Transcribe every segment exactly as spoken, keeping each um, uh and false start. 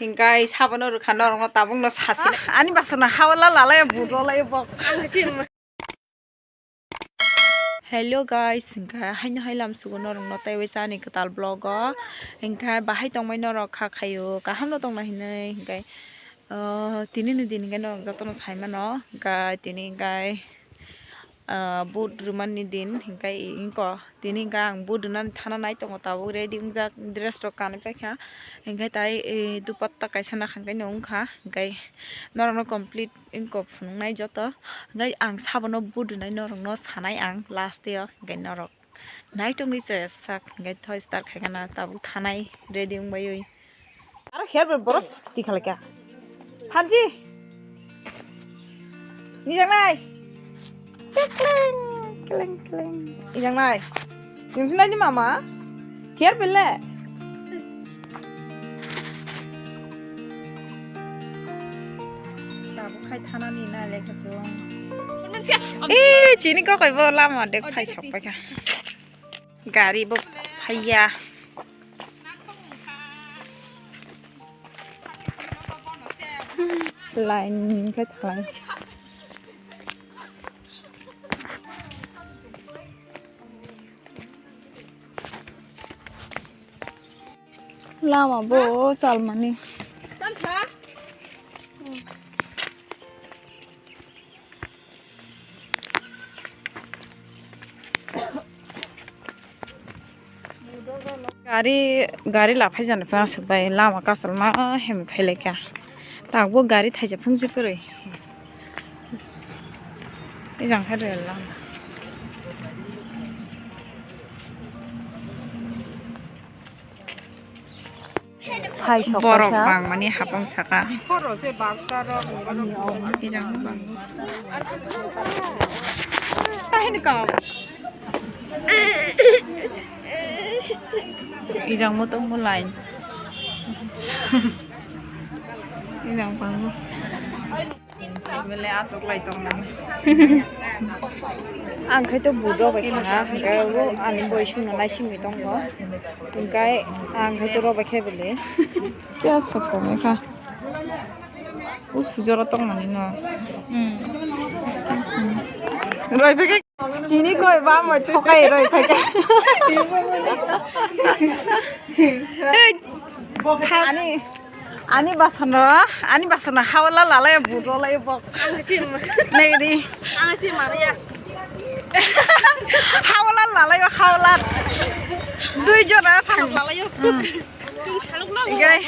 Hingkai sabono rwkha norokno tabukno sasi. Ani basana hawla lalai budolai bok. Hello guys, hingkai haino hai lam sugo norokno tei waisa ani kwtal vlog o. Hingkai bahai tongmai norok kha khaio, kaham no tongna hinwi hingkai, ah, tini ni din hingkai norok jotono sai mano. Hingkai tini hingkai, ah, boot rwmani din hingkai ingko tini hingkai ang boot rwnani thana nai tongo, tabuk ready wngjak dress rok kanwi paikha. Hingkai tai, eh, dupatta kaisa nakha hingkai no wngkha, hingkai norokno complete wngkha phunuknai joto. Hingke ang sabono budunai norokno sanai ang last o, hingke norok naitok ni se sak hingke thoi start khaikha na tabuk thanai ready wngbai oi. Aro hair bai borok tikhalai kha. Hanji. Nijak nai. Kleng, kleng, kleng. Nijak nai. Nung sinai ni mama. Hair bai le. Tabuk khai thanani na lekha chwng. Eh, chini kokoi bo lama de khai sok paikha. Gari bo phaiya. Line khai thalai. Lama bo chalmani. Gari, gari laphai jani phano aswk bai lama kasalma hemwi phailaikha. Takbo gari thaisa phungsi kwrwi. Ejang khe rel lama. Hai sok borok paikha. Bangmani hapang saka. Ejang bang. Tahini kau. Ejang mo tong mo line. Ejang bang mo. Bele aswk lai tong nang. Ang khai to boot rok bai khana, hingke bo ani boi songno naisingwi tongo. Hingke ang khai to rok bai khe bele. Kya aswk kok kha. O sujoro tong mani no. Hmm. Roi bai khe. Chini koi ba moi thokai roi khai khe. Hey. Ani, ani basano, ani basano hawla lalai budolai bok. Ang si ma-, nai di. Ang si Maria. Hawla lalai hawla. Dui jona. Salok lalai. Hmm. Salok lalai. Igai.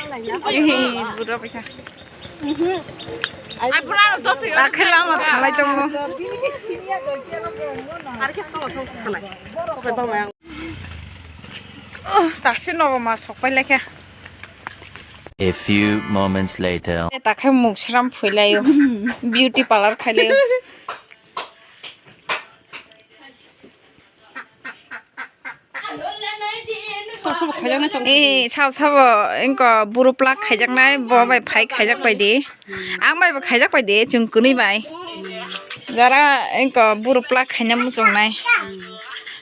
Ihi, budo paikha. Mhm. Ai, pura to. Akhir lama thalai tongo. Ar khe salok thok thalai. Thok thalai. Oh, taksi nogo ma sokpai lekha. A few moments later. Takhe muk sram phuilaio. Beauty parlor khailaio. Eh, sabo, sabo, engko buru plak khaijaknai, bo bai phai khaijak bai di. Ang bai bo khaijak bai di, chwng kwnwi bai. Jara engko buru plak khaina muchungnai.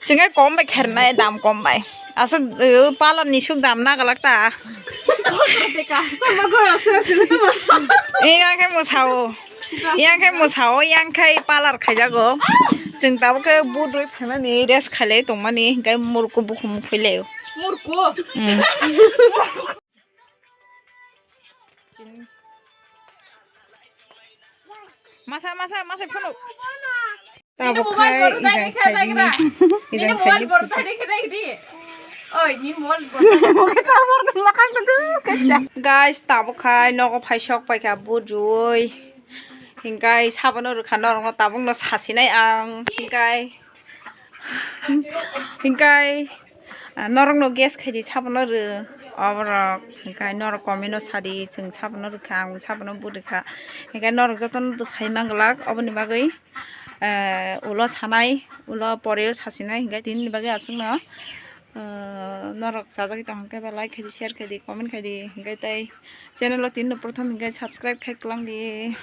Chwngkhe kom bai khairnai, dam kom bai. Aswk, uh, parlor ni swk dam nagalak ta. Iya khe mwsao. Yang khe mwsao, yang khe parlor khaijago. Chwng tabuk khe boot rwi phaimani, rest khailai tongmani, hingkhe murukgo bukhum phuilai. Murukgo? Hmm. Masa, masa, masa phunuk. Tabuk khai ijang saidini, ijang saidini photo. Oi, ni mol. Guys, tabuk khai nogo phai sok paikha boot rwui. Hingkai sabono rwkha norokno tabukno sasinai ang. Hingkai, hingkai, ah, norokno guess khaidi sabono rw. Oborok hingkai norok comment o sadi, chwng sabono rwkha, ang sabono boot rwkha. Hingkai norok jotono sai manglak oboni bagwi. Eh, ulo sanai, ulo poreo sasinai, hingke tinini bagwi aswkno, eh, norok chajagwi tongkha khe ba like khaidi, share khaidi, comment khaidi, hingke tei channel o tinino prothom hingke subscribe khai kwlangdi.